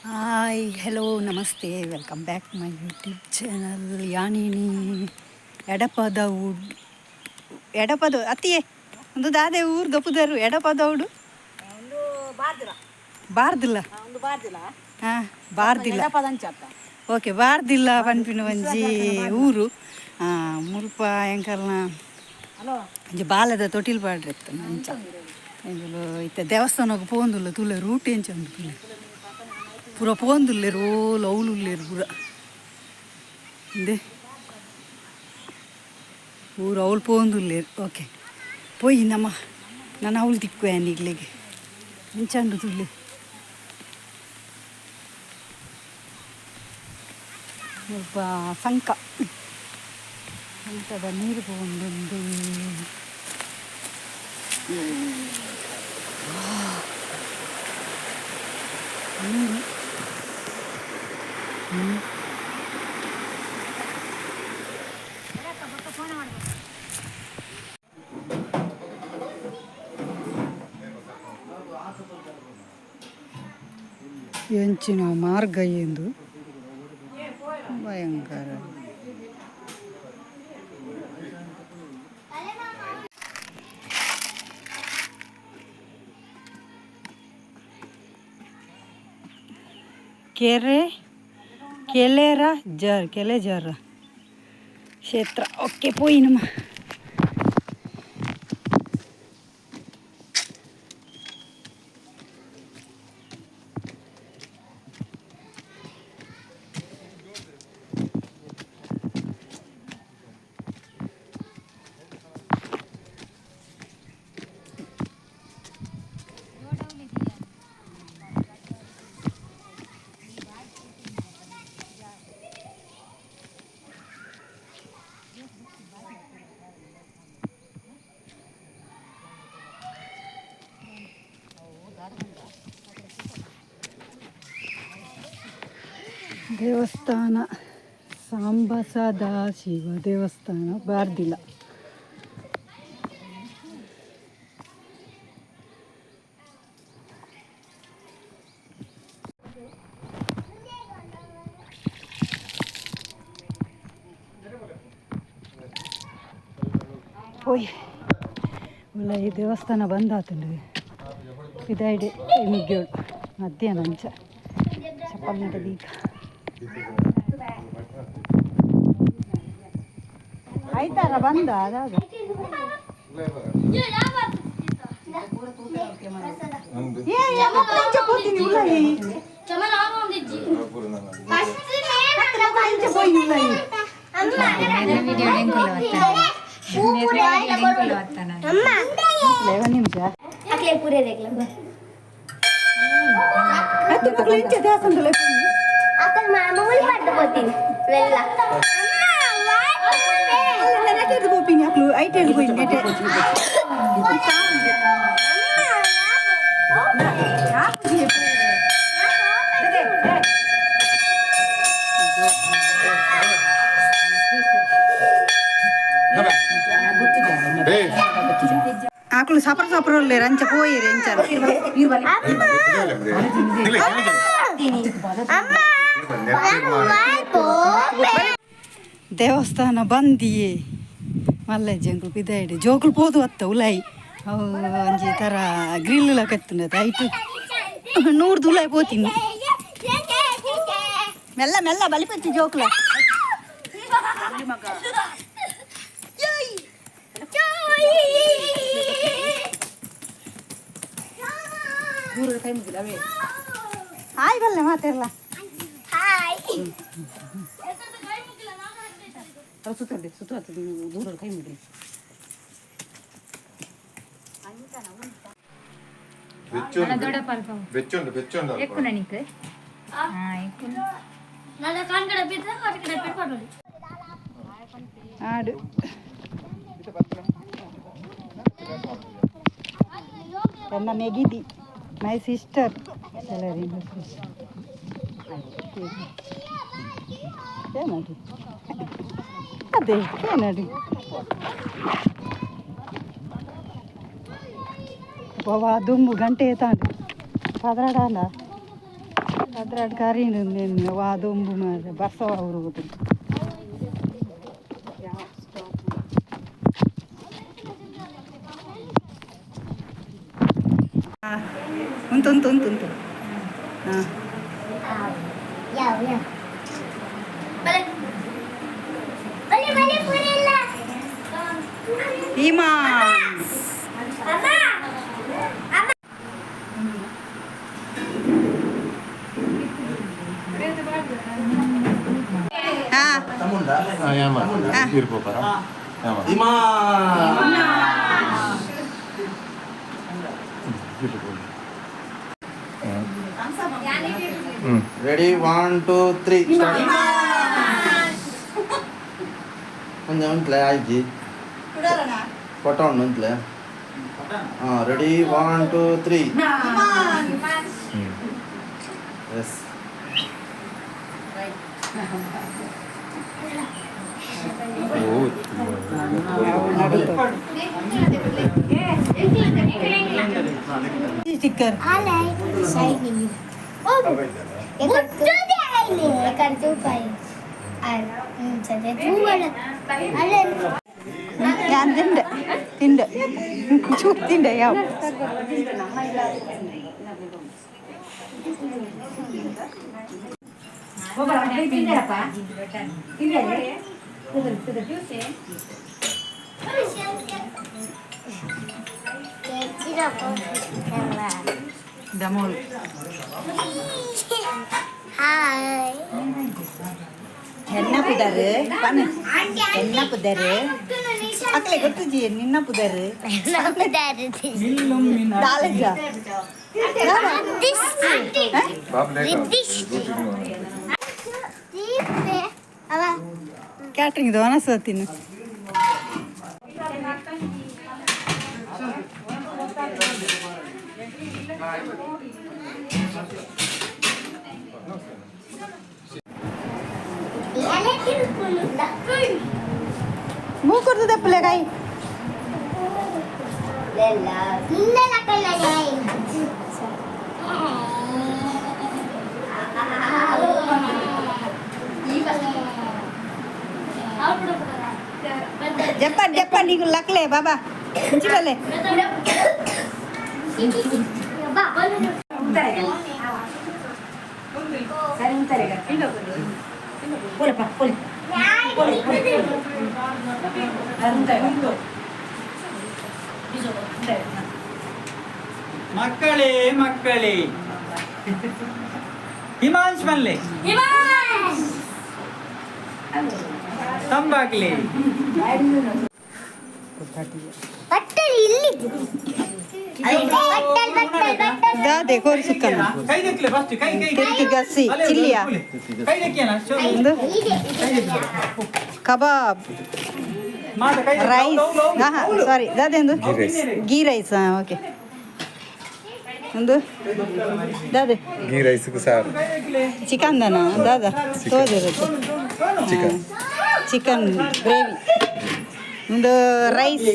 Hi, hello, ನಮಸ್ತೆ, welcome back my YouTube channel. ಯಾನಿನಿ ಎಡಪದವು, ಎಡಪದವು ಅತ್ತಿಯೇ ಒಂದು ದಾದೆ ಊರು ದಪ್ಪುದರು ಎಡಪದವುಡು. ಒಂದು ಬಾರ್ದಿಲ್ಲ. ಬಾರ್ದಿಲ್ಲ. ಒಂದು ಬಾರ್ದಿಲ್ಲ. ಹಾಂ, ಬಾರ್ದಿಲ್ಲ. ಎಡಪದಂಚ. ಓಕೆ, ಬಾರ್ದಿಲ್ಲ ಪನ್ಪಿನ ಒಂಜಿ ಊರು ಮುಲ್ಪ ಎಂಕಲ್ನ ಹಲೋ. ಒಂಜಿ ಬಾಲದ ತೊಟಿಲ್ ಪಾಡ್ರಿತ್ತು ಅಂಚ. ಎಂಕುಲು ಇತ್ತೆ ದೇವಸ್ಥಾನಕ್ಕೆ ಪೋಂದುಲ್ಲ. ತೂಲೆ, ರೂಟ್ ಎಂಚ ಉಂಡು ತೂಲೆ. ಪೂರ ಪೋಂದುಲ್ಲೇರು, ಓಲು ಅವ್ಲು ಉಲ್ಲೇರು ಪೂರ. ಇಂದೆ ಊರು ಅವ್ಲು ಪೋಂದುಲ್ಲೇರು. ಓಕೆ, ಪೋಯಿ ನಮ್ಮ ನಾನು ಅವ್ಲು ತಿಕ್ಕುವೆ ನಿಗ್ಲಿಗೆ. ಎಂಚ ಉಂಡು ತೂಲೆ. ಮುಲ್ಪ ಸಂಕ, ಸಂಕದ ನೀರು ಪೋಂದುಂಡು. ನೀರು. ಎಂಚಿನ ಮಾರ್ಗ ಎಂದು ಭಯಂಕರ. ಕೆರೆ ಕೆಲೆರ ಜರ್ ಕೆಲೆ ಜರ ಕ್ಷೇತ್ರ. ಓಕೆ, ಪೋಯಿ ನಮ್ಮ. ದೇವಸ್ಥಾನ, ಸಾಂಬ ಸದಾ ಶಿವ ದೇವಸ್ಥಾನ, ಬಾರ್ದಿಲ್ಲ. ಪೋಯ್ ಉಲ್ಲ. ಈ ದೇವಸ್ಥಾನ ಬಂದಾತುಂಡು. ಪಿದಾಯ್ಡೆ ಮುಗ್ಯೋಡು ಮಧ್ಯಾಹ್ನ ಅಂಚ. ಚಪ್ಪಲ್ ನಟ ದೀಕ ಆಯ್ತಾರ ಬಂದ ಅದಾಗ. ಏ ಏ, ಮಕ್ಕಳು ಇಂಚ ಪೋತೀನಿ ಉಲ್ಲಯಿ. ಇಂಚ ಪೋಯಿ ಉಲ್ಲಯಿ. ಒಂದು ನಿಮಿಷ. ಅಕ್ಲೆ ಪೂರೆ ದೇಕ್ಲ. ಅತ್ತೆ, ಮಕ್ಕಳು ಇಂಚ ದೇವಸ್ಥಾನದಲ್ಲ. ಅಕ್ಕಲ್ ಮಾಮೂಲಿ ಪಡ್ದು పోತೀನಿ వెళ్ళ. ನೆಟ್ಟೆಡ್ದು ಪೋಪಿನಿ ಅಕ್ಲು ಐಟ್ ಹಿಡ್ದು ಪೋಯಿ ನೆಟ್ಟೆ. ಆಕಳು ಸಪರ ಸಪರ ಉಲ್ಲೇರು, ಅಂಚ ಪೋಯಿರು ಎಂಚ. ದೇವಸ್ಥಾನ ಬಂದಿಯೇ ಮಲ್ಲ ಜಂಕುಲು ಪಿದಾಯ್ಡು ಜೋಕುಲು ಪೋದು ಅತ್ತ ಉಲಾಯಿ. ಅವು ಒಂಜಿ ತರ ಗ್ರಿಲ್ ಕತ್ತುಂಡತ ಐಟು ನೂರ್ದು ಉಲಾಯಿ ಪೋತೀನಿ. ಮೆಲ್ಲ ಮೆಲ್ಲ ಬಲಿಪತ್ತಿ ಜೋಕುಲ. ಹಾಯ್ ಬಲ್ಲೆ ಮಾತಾಡಲ್ಲ. ಹಾಯ್. ಸುತ್ತಂದೆ ಸುತ್ತ ದೂರ ಕೈ ಮುಗಿ. ಬೆಚ್ಚುಂಡು ಬೆಚ್ಚುಂಡು. ఎక్కున నీకు ఎక్కున. ನನ್ನ ಕಾನ್ಕಡೆ ಬಿದ್ದ ಕಡೆ ಬಿಟ್ಕೊಂಡು. ಆಡು. ನನ್ನ ನೆಗಿದಿ, my sister. ಏನಡಿ ಅದೇ ಏನಡಿ ಬಾಬಾ. ದುಂಬು ಗಂಟೆ ತಾಂಡು ಪದರಾಡಾಂಡ. ಅದ್ರಾಡ್ ಕರೀನು ವಾದೊಂಬು ಮಾರ ಬರ್ಸವ ಅವರು ಗೊತ್ತುಂಟು. ಉಂಟು ಉಂಟು ಉಂಟು ಉಂಟು. ಹಾಂ. ಯಾವ ಯಾವ ಬಲೆ ಬಲೆ ಬಲೆ ಪುರಿಲ್ಲ. ಇಮಾನ್. ಅಮ್ಮ ಅಮ್ಮ. ಹಾಂ. Ready, 1 2 3 start. ಒಂಜಿ ಉಂತ್ಲೆ ಆಯ್ಜಿ ಫೋಟೋ ಉಂಡು ಉಂತ್ಲೆ. ಹಾಂ, ರೆಡಿ, 1 2 3. ಎಸ್. ಸ್ಟಿಕ್ಕರ್. ಅಲೆ ಶೈನಿಂಗ್ ಓ ಮುಟ್ಟುದೆ ಐನೆ ಕರ್ತು ಪೈ ಸದ್ಯ ತೂವಳ ಅಲೆ. ഞാൻ ತಿಂದೆ ತಿಂದೆ ಚೂರು ತಿಂದೆ ಯಾವ. ದಮೋಲ್. ಹಾಯ್. ಎನ್ನ ಪುದರ್ ಪನ್, ಎನ್ನ ಪುದರ್? ಅಕ್ಲೆ ಗೊತ್ತುಜಿ ನಿನ್ನ ಪುದರ್? ದಾಲಜ. ಕ್ಯಾಟ್ರಿಂಗ್ ಇದು ಅನಸ ತಿನ್ನು. ಮೂಕುರ್ದು ದಪ್ಪಲೆ ಕಾಯಿ. ಜಪ್ಪ ಜಪ್ಪ ನೀಕು ಲಕ್ಲೆ ಬಾಬಾ ఉంచిపల్లే. ಮಕ್ಕಳೇ ಮಕ್ಕಳೇ, ಹಿಮಾಂಶ್ ಮಲ್ಲೆ ತಂಬಾಗ್ಲಿ. ಬಟ್ಟಲ್ ಇಲ್ಲಿದ್ದು ಬಟ್ಟಲ್ ಬಟ್ಟಲ್ ಬಟ್ಟಲ್. ದಾದೆ ಕೋರಿ ಸುಕ್ಕನ. ಕೈ ದಕ್ಲೆ ಫಸ್ಟ್ ಕೈ ಕೈ. ಕೆತ್ತಿ ಗಸಿ ಚಿಲ್ಲಿಯಾ. ಕೈ ದಕ್ಕಿಯನ. ಒಂದು ಕಬಾಬ್. ಮಾತ ಕೈ. ರೈಸ್, ಹಾ ಸಾರಿ, ದಾದೆ ಒಂದು ಗೀ ರೈಸ್. ಹಾಂ, ಓಕೆ. ಒಂದು ದಾದೆ? ಗೀ ರೈಸ್ ಸಾರು. ಚಿಕನ್ ದಾನ ದಾದಾ ತೋದಿರುತ್ತೆ? ಚಿಕನ್. ಚಿಕನ್ ಗ್ರೇವಿ, ಒಂದು ರೈಸ್,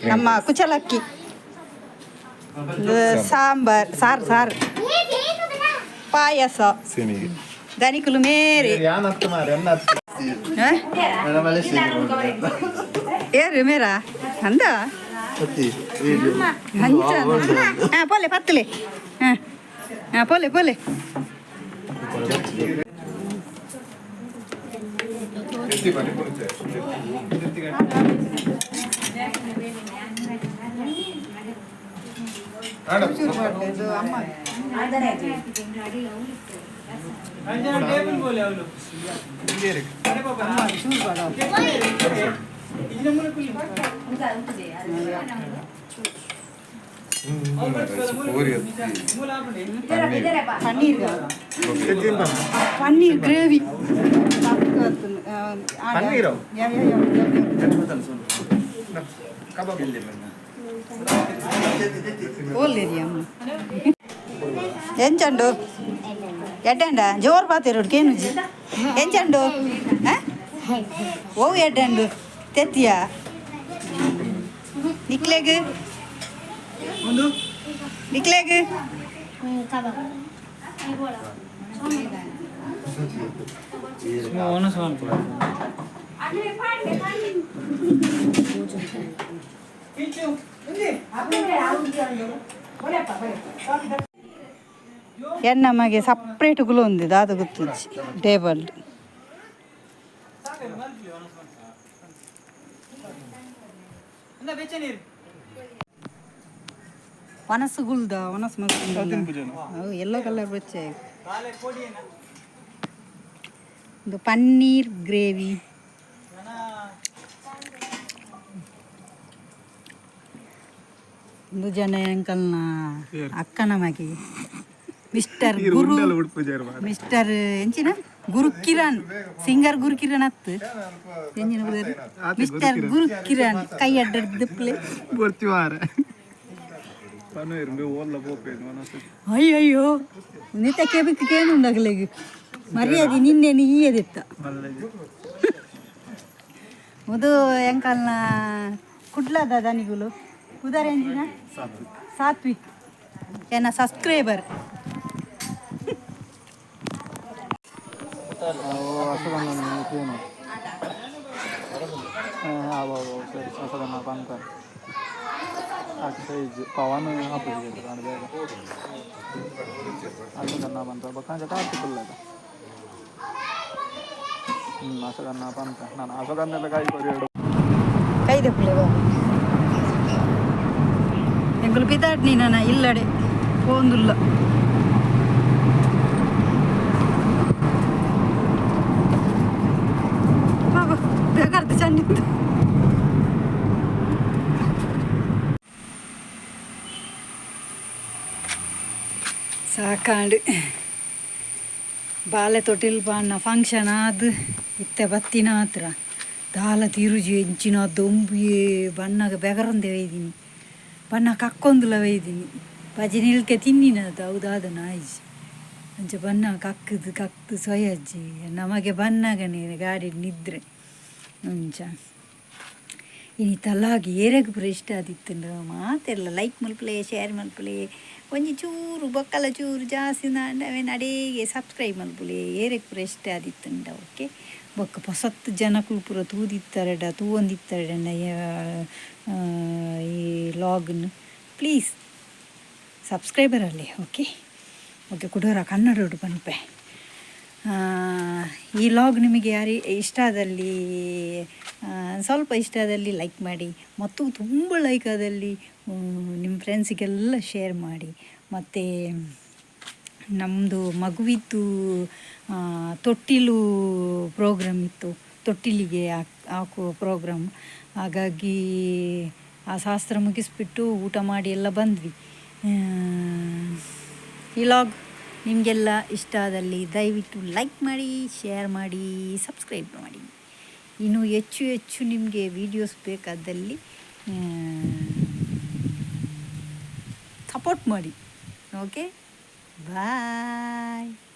ನಮ್ಮ ಕುಚಲಕ್ಕಿ, ಒಂದು ಸಾಂಬಾರ್, ಸಾರು ಸಾರು, ಪಾಯಸ. ಸಿನಿಗೆ. ದನಿಕುಲು ಮೇರೆ. ಏರು ಮೇರಾ ಅಂದ ಅಂಚ. ಹಾಂ, ಪೋಲೆ ಪತ್ತಲೆ. ಹಾಂ ಹಾಂ, ಪೋಲೆ ಪೋಲೆ. ಅಮ್ಮ. ಟೇಬಲ್ ಬೋಲೆ ಅವಳು. ಪನ್ನೀರ್, ಪನ್ನೀರ್ ಗ್ರೇವಿ. ಪನ್ನೀರು? ಓಲ್ಲೇರಿ ಅಮ್ಮ. ಎಂಚಂಡು ಎಡ್ಡಂಡ ಜೋರ್ ಪಾತಿರೋಡು ಕೇನುಜಿ. ಎಂಚಂಡು ಓ ಎಡ್ಡಂಡು ತೆತ್ತಿಯ ನಿಕ್ಲೆಗ್ ನಿಕ್ಲೆಗ್. ಕಬಾಬ್. ಎನ್ನ ಮಗೆ ಸಪ್ರೇಟ್ ಗುಲೊಂದು ದಾದ ಗೊತ್ತುಜ್ಜಿ ಟೇಬಲ್. ವನಸು ಗುಲ್ದ ವನಸು ಮಲ್ಪುಂಡು ಎಲ್ಲೋ ಕಲರ್ ಬಚ್ಚೆ. ಇದು ಪನ್ನೀರ್ ಗ್ರೇವಿ. ಒಂದು ಜನ ಅಂಕಲ್ನ ಅಕ್ಕನ ಮಗೆ ಮಿಸ್ಟರ್ ಗುರು, ಮಿಸ್ಟರ್ ಎಂಚಿನ ಗುರು ಕಿರಣ್, ಸಿಂಗರ್ ಗುರು ಕಿರಣ್ ಅತ್ತು ಎಂಜಿನ ಪುದರ್? ಮಿಸ್ಟರ್ ಗುರು ಕಿರಣ್ ಕೈ ಅಡ್ಡಡ್ದು ಪ್ಲೇ. ಅಯ್ಯಯ್ಯೋ, ನಿತ ಕೆಬಿಕ್ ಕೇನುಂಡಗಲೆಗ್ ಮರ್ಯಾದೆ ನಿನ್ನೆ ಈಯದಿತ್ತ. ಮುದು ಎಂಕಲ್ನ ಕುಡ್ಲದ ದನಿಗುಲು ಪುದರ್ ಎಂಜಿನ ಸಾತ್ವಿಕ್ ಎನ್ನ ಸಬ್ಸ್ಕ್ರೈಬರ್. ಪವನ್ ಆಪೋಸಿಟ್ ಬೇಗ ಅಶೋಕನ್ನ ಪಂತ ಬೊಕ್ಕ ಕಾರ್ತಿಕ್ ಉಲ್ಲೆದ. ಅಶೋಕನ್ನ ಪಂತ ನಾನು ಅಶೋಕನ್ನೆಲ್ಲ ಕೈ ಕೊರಿಯಡು. ಕೈದಪ್ಪಲೆ ಎಂಕುಲು ಪಿದಾಡ್ನಿ ನನ ಇಲ್ಲಡೆ ಪೋಂದುಲ್ಲ. ಬಾಬಾ ಬೇಕಾರ್ದು ಚಂಡಿತ್ತು. ಸಾಕಾಂಡು ಬಾಲೆ ತೊಟಿಲ್ ಬಾಣ್ಣ ಫಂಕ್ಷನ್ ಆದ್ ಇತ್ತೆ ಬತ್ತಿನ ಹತ್ರ ದಾಲ ತಿರುಜಿ ಎಂಚಿನ ದೊಂಬುಯೇ. ಬಣ್ಣಗ ಬೆಗರಂದೆ ಒಯ್ದಿನಿ, ಬಣ್ಣ ಕಕ್ಕೊಂದುಲ ಒಯ್ದಿನಿ. ಬಜಿ ನಿಲ್ಕೆ ತಿನ್ನಿನದು ಹೌದಾದ ನಾಯಿಜಿ. ಅಂಚ ಬಣ್ಣ ಕಕ್ಕದು ಕಕ್ದು ಸೊಯಜ್ಜಿ ನಮಗೆ ಬಣ್ಣಗನೆ ಗಾಡಿ ನಿದ್ರೆ. ಅಂಚ ಇನಿ ತಲಾಗಿ ಏರೆಗ್ ಪೂರ ಇಷ್ಟ ಆದಿತ್ತುಂಡು ಮಾತೆರ್ಲ ಲೈಕ್ ಮಲ್ಪುಲೆ, ಶೇರ್ ಮಲ್ಪುಲೆ. ಒಂಜಿ ಚೂರು ಬೊಕ್ಕಲ ಚೂರು ಜಾಸ್ತಿ ಅವೇನು ಅಡೇಗೆ ಸಬ್ಸ್ಕ್ರೈಬ್ ಮಲ್ಪುಲೆ ಏರೆಗ್ ಪೂರ ಇಷ್ಟ ಆದಿತ್ತುಂಡ. ಓಕೆ, ಬೊಕ್ಕ ಪೊಸತ್ತು ಜನಕುಲು ಪೂರ ತೂದಿತ್ತಾರಡ ತೂವೊಂದಿತ್ತಾರಡ ಈ ಲಾಗ್ನ್ ಪ್ಲೀಸ್ ಸಬ್ಸ್ಕ್ರೈಬರ್ ಅಲ್ಲಿ. ಓಕೆ ಓಕೆ, ಕುಡೋರ ಕನ್ನಡ ಪನ್ಪೆ. ಈ ಲಾಗ್ ನಿಮಗೆ ಯಾರಿ ಇಷ್ಟ ಆದಲ್ಲಿ, ಸ್ವಲ್ಪ ಇಷ್ಟ ಆದಲ್ಲಿ ಲೈಕ್ ಮಾಡಿ ಮತ್ತು ತುಂಬ ಲೈಕ್ ಆದಲ್ಲಿ ನಿಮ್ಮ ಫ್ರೆಂಡ್ಸಿಗೆಲ್ಲ ಶೇರ್ ಮಾಡಿ. ಮತ್ತು ನಮ್ಮದು ಮಗುವಿದ್ದು ತೊಟ್ಟಿಲು ಪ್ರೋಗ್ರಾಮ್ ಇತ್ತು, ತೊಟ್ಟಿಲಿಗೆ ಹಾಕುವ ಪ್ರೋಗ್ರಾಮ್. ಹಾಗಾಗಿ ಆ ಶಾಸ್ತ್ರ ಮುಗಿಸ್ಬಿಟ್ಟು ಊಟ ಮಾಡಿ ಎಲ್ಲ ಬಂದ್ವಿ. ಈ ಲಾಗ್ ನಿಮಗೆಲ್ಲ ಇಷ್ಟ ಆದಲ್ಲಿ ದಯವಿಟ್ಟು ಲೈಕ್ ಮಾಡಿ, ಶೇರ್ ಮಾಡಿ, ಸಬ್ಸ್ಕ್ರೈಬ್ ಮಾಡಿ. ಇನ್ನೂ ಹೆಚ್ಚು ಹೆಚ್ಚು ನಿಮಗೆ ವೀಡಿಯೋಸ್ ಬೇಕಾದಲ್ಲಿ ಸಪೋರ್ಟ್ ಮಾಡಿ. Okay, bye.